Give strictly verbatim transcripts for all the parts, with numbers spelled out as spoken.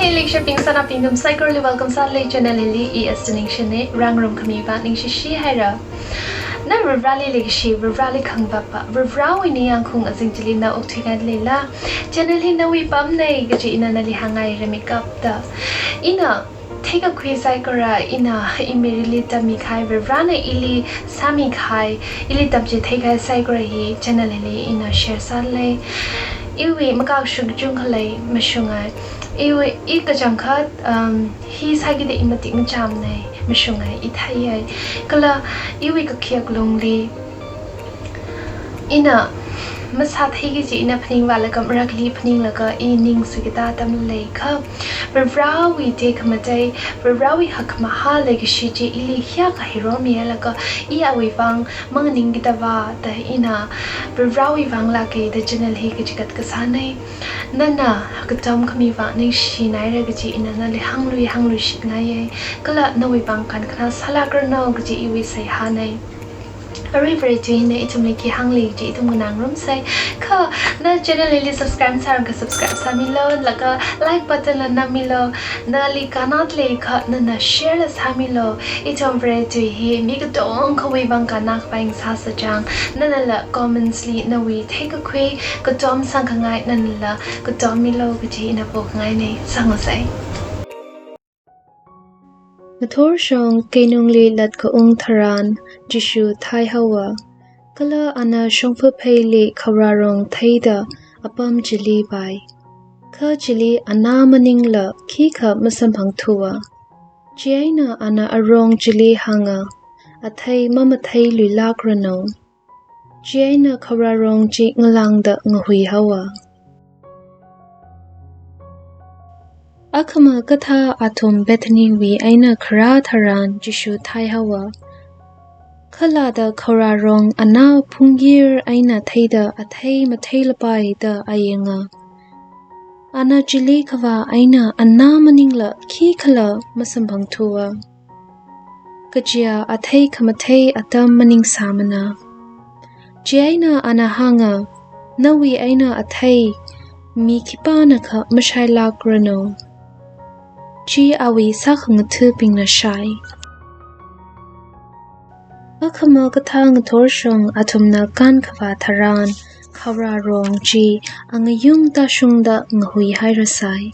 Hey, leikashibing, sanaobing, nathum saikorali welcome sālei channel hili. I Esther Ningshine. Rāngarumkhami vang ningshishi haira. Na Varivarāli leikashi, Varivarāli khangavapa, Varivarāwui ningyāng khaung azing chili na okthuingaida leila? Channel hi nawui apamnei kaji ina nali hāngngairami kapta. Ina theikakhui saikora, ina imirili tammikahai, Varivarāna ili sāmikahai, ili tamchitheikahai saikora hi channel hili ina share sālei. Iwui makakashung kachungkha lei, mashungai. Iwui, i kachangkhat, um, hi sākida i matik machāmnei, mashungai, i theiyei. Kala iwui kakhayak lungli ina masātheiki kaji ina phaningvālaga, marakli phaninglaga i ning suikatā atam leikha, Varivarāwui tekhamatei, Varivarāwui hakkhamahā leikashi chi ili hiyākha heiromihailaga, i awui vang manganingkida vā da ina Varivarāwui vang lāka da channel hi kachigat kasānei. Nana katomkhami vang ningshinaira kaji ina nali hānglui hāngluishitngaiyei. Kala nawui vang kankhanā sālākranu kaji iwui seihānei. Arui Vare tui hina ithumli khi hāngli kaji ithum nganāngarumsei. Kha na channel hili subscribe masārangakha subscribe sāmilu, laga like button la nammilu, nali kannada leikha nana share la sāmilu. Ithum Vare tui hi mi katongkhawui vang kannakapai ngasāsa chang, nanala comments li nawui theikakhui, katom samkhangai nanala katommilu kaji ina pokhangainei. Sāngasei. Ngathorshong keinungli latkaung tharan Jishu thaihaowa. Kala ana shongfapheili khaorārong theida apam chili vai. Kha chili anā maningla khikha masamphangthuwa. Chieina ana arong chili hānga, "Athei mamatheiluilākranu." Chieina khaorārong chi ngalāngda ngahuihaowa. Akhama kathā athum Bethany wui eina kharā tharan Jishu thaihaowa. Khalada khaorārong anā phungir eina theida athei matheilapai da ayanga. Ana chili khavā eina anā maningla khikhala masamphangthuwa. Kajiya athei khamathei atam maningsāmana. Chieina ana hānga, "Nawui eina athei mi khipānakha mashailākranu. Chi awui sākhangathabingna shai." Akhama kathā ngathorshong athumna kānkhavā tharan, khaorārong chi angayung tāshungda ngahuihairasai.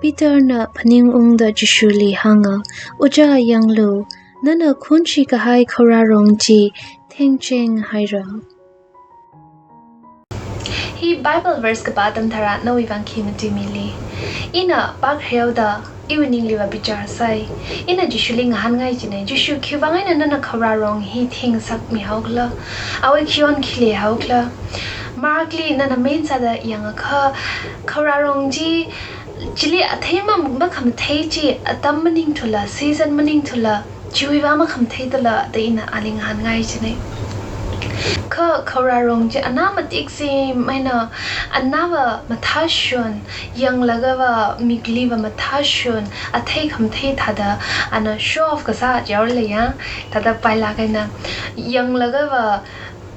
Peterna phaningungda Jishuli hānga, "Ojā yanglu, nana khunshi kahai khaorārong chi thengchenghaira." Hi Bible verse kapā atam tharan nawui vang khi matuimili? Ina pākhareoda iwui ningliva bichar sai. Ina Jishuli ngahānngai jinei, Jishu, khiwuivang eina nana khaorārong hi thengngasakmihaokhala? Awui khayon khi leihaokhala? Mark li nana main sāda yangakha, khaorārong chi, chili athei ma, makhamathei chi atam maningthula, season maningthula, chiwuivang makhamatheithula da ina ali ngahānngai jinei. Kha khaorārong chi anā matik si maina, anāva mathāshun, yanglagava mikliva mathāshun, athei khamathei thāda ana show off kasā jaor leiya, thāda pailāk eina, yanglagava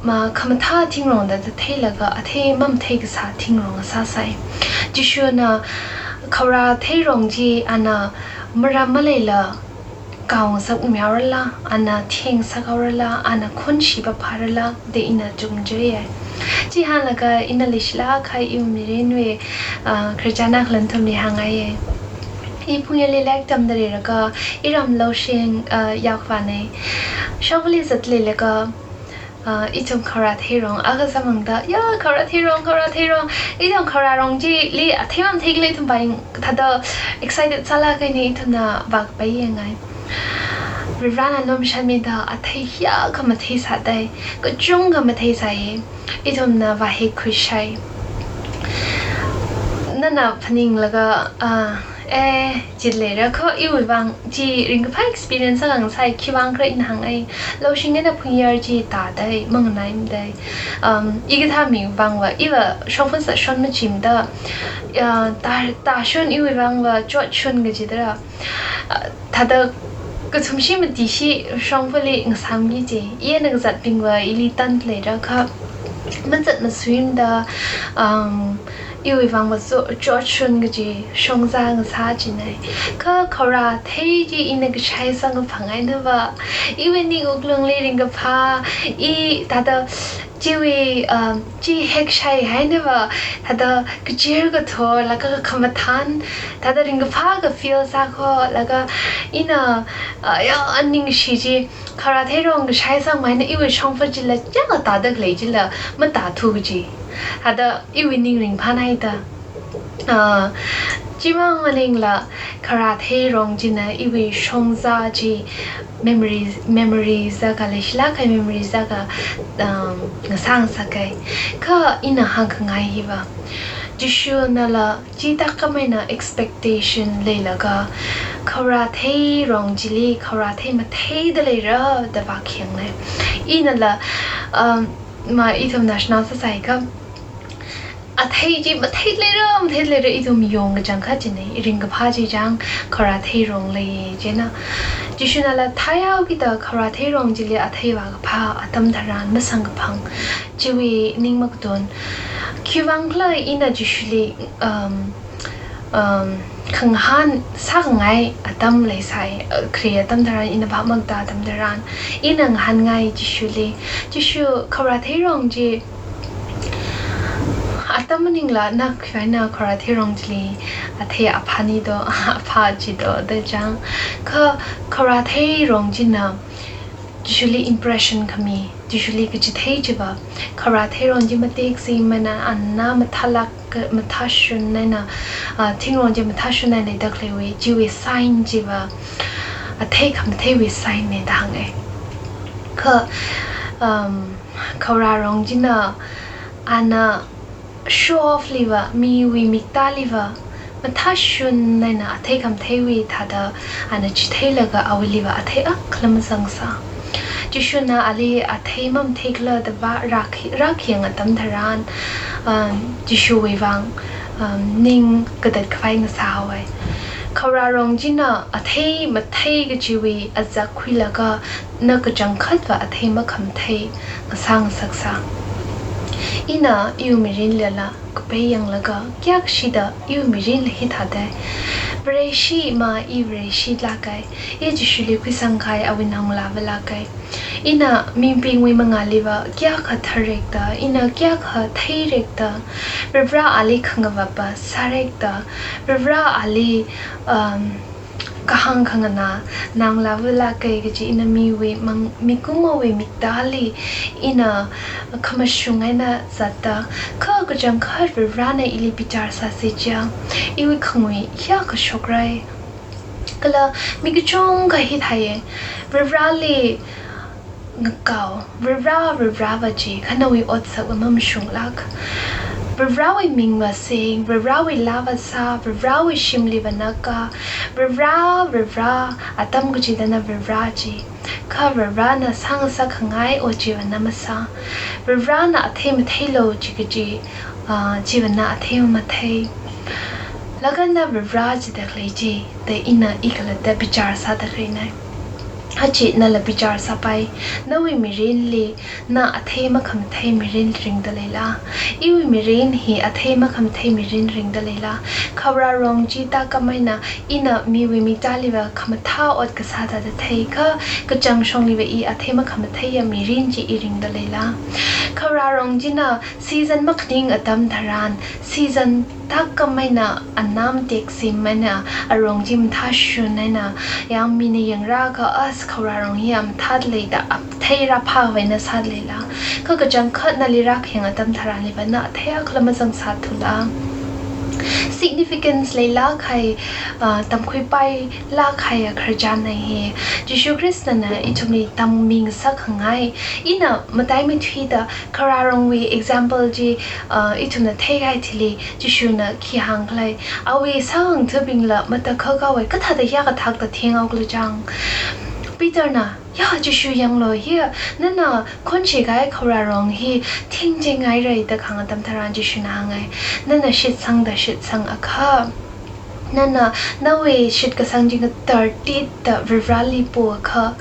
ma khamathā thingrongda theilaga athei mamathei kasā thingrong sāsai. Jishuna khaorā theirong chi ana maram maleila kaungasakmihaorala, ana thengngasakhaorala, ana khunshi paphārala da ina chungchariya. Chihānlaga ina leishilāk kahai iwui mirinwui, ah, Christian akhalan athumli hāngngaiya. I phungyarli lairik tamda leilakha, iram Loushing, ah, yaokhavānei. Shongfali zatda leilaga, ah, ithum khaorā theirong akha sāmangda, ya, khaorā theirong, khaorā theirong. Ithum khaorārong chili athei mamatheikhala ithum phaning thāda excited sālāk eina ithumna vākapai yangngai. Varivarāna lumashanmida athei hiyākha matheisādai, kachungkha matheisāya, ithumna vāhekhuishai. Nana phaninglaga, ah, eh, chili leira kha iwui vang chi ringkaphā experience akha ngasai, khiwuivang khala ina hāngngai. Loushing eina phungyar chi tādai, manganaimidai. Um, i kathā miwui vangva, iva shongfa zatshon machimada, ah, tā, tāshun iwui vangva chotshun kajida ra. Ah, thāda kathumshi matishi shongfali ngasāmki ji. I eina kazatbingva ili tanda leira kha, mazat masuimada, um, Iwui vang va so, chotshun kaji shongza ngasā china. Kha khaorā thei chi ina kashai sangkaphang einava, iwui ning wuklungli ringkaphā, i thāda chiwui, um, chi hekshai einava, thāda kachir kathor, laga khamathān, thāda ringkaphā ka feel sākho, laga ina, uh, ya, aning shi chi, khaorā theirong kashai sangmai eina iwui shongfa chila, ya, tāda khalei chila, matāthu kaji. Thāda iwui ning ringphānai da. Ah, chimang maningla, khaorā theirong china iwui shongza chi memories, memories akha leishilāk kahai memories akha, um, ngasā ngasakei. Kha ina hāngkhangai hiva, Jishuna̱la chi tākam eina expectation leilaga, khaorā theirong chili khaorā thei matheida leira da vākhangai. Inala, um, ma ithumna shanao sāsai kha, athei chi mathei leira, mathei leira ithum yong kachangkhat china, ringkaphā chi chang khaorā theirong lei china. Jishuna̱la theihaokida khaorā theirong chili athei vākaphā atam tharan masangkaphang, chiwui ning makatun. Khiwuivang khala ina Jishuli, um, um, khangahān sākhangai atam leisai, uh, khare atam tharan, ina bhap makatā atam tharan, ina ngahānngai Jishuli, Jishu, khaorā theirong chi atam maningla na khiwuivang eina khaorā theirong chili athei aphāni do, aphā chi do da chang. Kha khaorā theirong china Jishuli impression khami, Jishuli kachithei chiva, khaorā theirong chi matek si mana anna mathālāk, mathāshun eina, ah, thingrong chi mathāshun eina leida khaleiwui, chiwui sign chiva, athei khamatheiwui sign na da hānga. Kha, um, khaorārong china ana show off liva, miwui miktāliva mathāshun eina athei khamatheiwui thāda ana chitheilaga awuiliva athei akhala mazangsā. Jishuna ali athei mamathei khala da vā rākhi-, rākhayang atam tharan, um, Jishuwui vang, um, ning katat khavai ngasāhaowa. Khaorārong china athei mathei kachiwui azak khuilaga na kachangkhatva athei makhamathei ngasā ngasaksā. Ina iwui mirinlila kapai yanglaga kayākha shida iwui mirinla hithāda, Vareshi ma i Vareshi lākai, i Jishuli khuisang kahai awui naongalāva lākai. Ina mibingwui mangāliva kayākha tharrekta, ina kayākha theirekta, Varivarā ali khangavapa sārekta, Varivarā ali, um, kahāng khanganā naongalāva lākai kaji ina miwui mang-, mikumowui miktāli ina khamashung eina zatta, kha kachangkhat Varivarāna ili bichar sāsi chiakha, iwui khangui hiyākha shokrai. Kala mi kachungkha hithāya, Varivarāli ngakao, Varivarā, Varivarā va chi, kha nawui otsakva mamashunglāk. Varivarāwui mingva sing, Varivarāwui laava sā, Varivarāwui shimliva na kā, Varivarā, Varivarā, atam kachida na Varivarā chi. Kha Varivarāna sāngasak khangai ot chiva na masā. Varivarāna athei matheilo chi kaji, ah, chiva na athei mamathei. Laga na Varivarā chida khalei chi, da ina i khalatta bichar sāda khaleina. Hachi nala bichar sāpai, nawui mirinli na athei makhamathei mirin ringda leila? Iwui mirin hi athei makhamathei mirin ringda leila? Khaorārong chi tākam eina ina miwui miktāliva khamathā ot kasā thāda thei kha, kachangshongliva i athei makhamatheiya mirin chi i ringda leila? Khaorārong china season makhaning atam tharan, season tākam eina anam teksim eina arong chi mathāshun eina, yang mina yangra kha as khaorārong hi mathāda leida athei rāphāva eina sāda leila? Kha kachangkhat nali rākhayang atam tharanliva na athei akhala mazangsāthula? Significance leilāk kahai, ah, tamkhuipailāk kahaiya khararchan na hi. Jishu Khristana ithumli tammi ngasak khangai. Ina mataimeithuida khaorārongwui example chi, ah, ithumna theikahai thili, Jishuna khi hāngkhala? Awui sākhangathabingla matakhak haowa, kathāda hiyākha thakta thenghaokhala chang. Peterna, ya, Jishu yanglu, hi, nana khonshi kahai khaorārong hi thingching ngairai da kahāng atam tharan Jishuna hānga, nana shitsangda shitsangakha, nana nawui shitkasang chi ngatartitda Varivarāli poakha,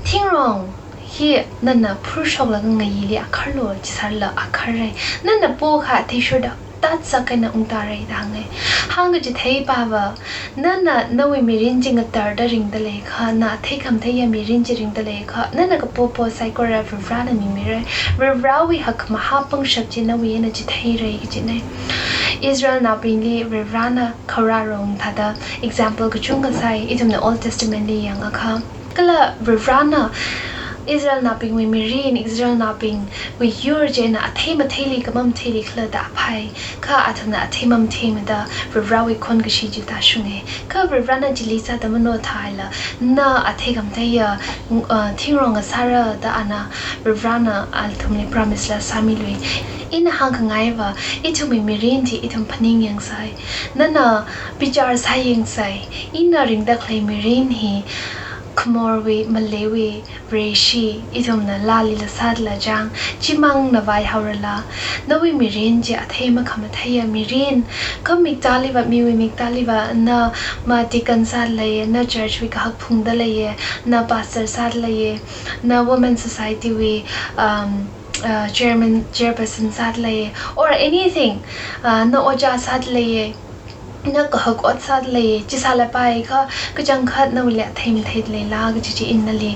thingrong hi nana phurshoklaga ngayili akharlu, chisālala akharrai. Nana poakha athishurda otsak eina ungtāra da hānga. Hāngkachitheipava, nana nawui mirin chi ngatarda ringda leiakha, na athei khamatheiya mirin chi ringda leiakha, nana kapopo saikora Varivarana mimira. Varivarawui hakkhamahā pangshap chi nawui eina chitheira kajina. Israelnaobingli Varivarana khaorarong thāda example kachungkha sāi, ithumna Old Testament li yangakha. Kala Varivarana Israelnaobingwui mirin, Israelnaobingwui yur china athei matheili, khamam matheili khala da phai. Kha athumna athei mamatheimada Varivarawui khon kashi chi tāshunga. Kha Varivarana chili sāda mano thāhaila, na athei khamatheiya, uh, thingrong ngasāra da ana Varivarana athumli promise la sāmilui. Ina hāngkhangaiva, ithumwui mirin chi ithum phaning yangsai. Nana bichar sāyangsai. Ina ringda khalei mirin hi khamorwui, maleiwui, Vareshi, ithumna laali la sāda lei chang, chimangna vaihaorala, nawui mirin chi athei makhamatheiya mirin, kha miktāliva, miwui miktāliva, na ma deacon sāda leiya, na church wui kahak phungda leiya, na pastor sāda leiya, na women society wui, um, uh, chairman, chairperson sāda leiya, or anything, uh, na ojā sāda leiya, na kahak ot sāda leiya, chi sālapaikha, kachangkhat nawuili athei matheida leila kaji chi ina nali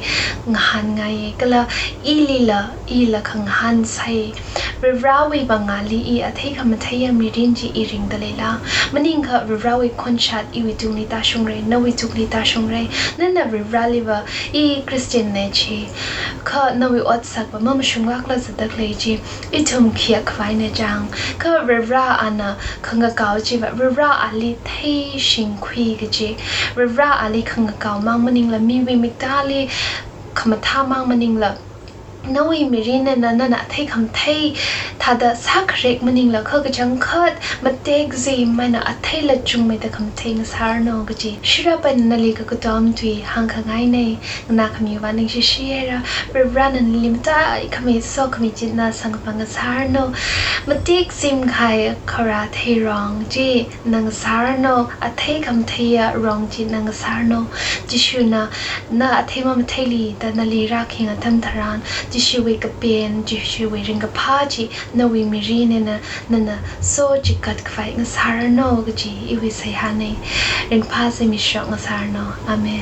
ngahānngaiya. Kala ilila, ila khangahān sāi. Varivarawui mangāli i athei khamatheiya mirin chi i ringda leila. Maningakha Varivarawui khonshat iwui tungli tāshungra, nawui tungli tāshungra. Nana Varivaraliva i Christian na chi, kha nawui otsakva mamashunglākla zatda khalei chi ithum khayākkhavaina chang. Kha Varivara ana khangakao chiva, Varivara ali theishingkhui kaji, Varivara ali khangakao mang maningla, miwui miktāli khamathā mang maningla, nawui mirin eina nana athei khamathei thāda sākharek maningla, kha kachangkhat matekzim eina atheila chungmeida khamathei ngasāranu kaji shirapai nali kakatom tui hāngkhangaina. Nganākhamiwui vang ningshishihaira. Varivarana nali mataikhami, sokhami chi na samkaphang ngasāranu. Matekzim kahai khaora theirong chi na ngasāranu. Athei khamatheiya rong chi na ngasāranu. Jishuna na athei mamatheili da nali rākhinga atam tharan, Jishuwui kapen, Jishuwui ringkaphā chi nawui mirin eina nana sochikatkhavai ngasāranu kaji iwui seihāna. Ringphā zimiksho ngasāranu. Amen.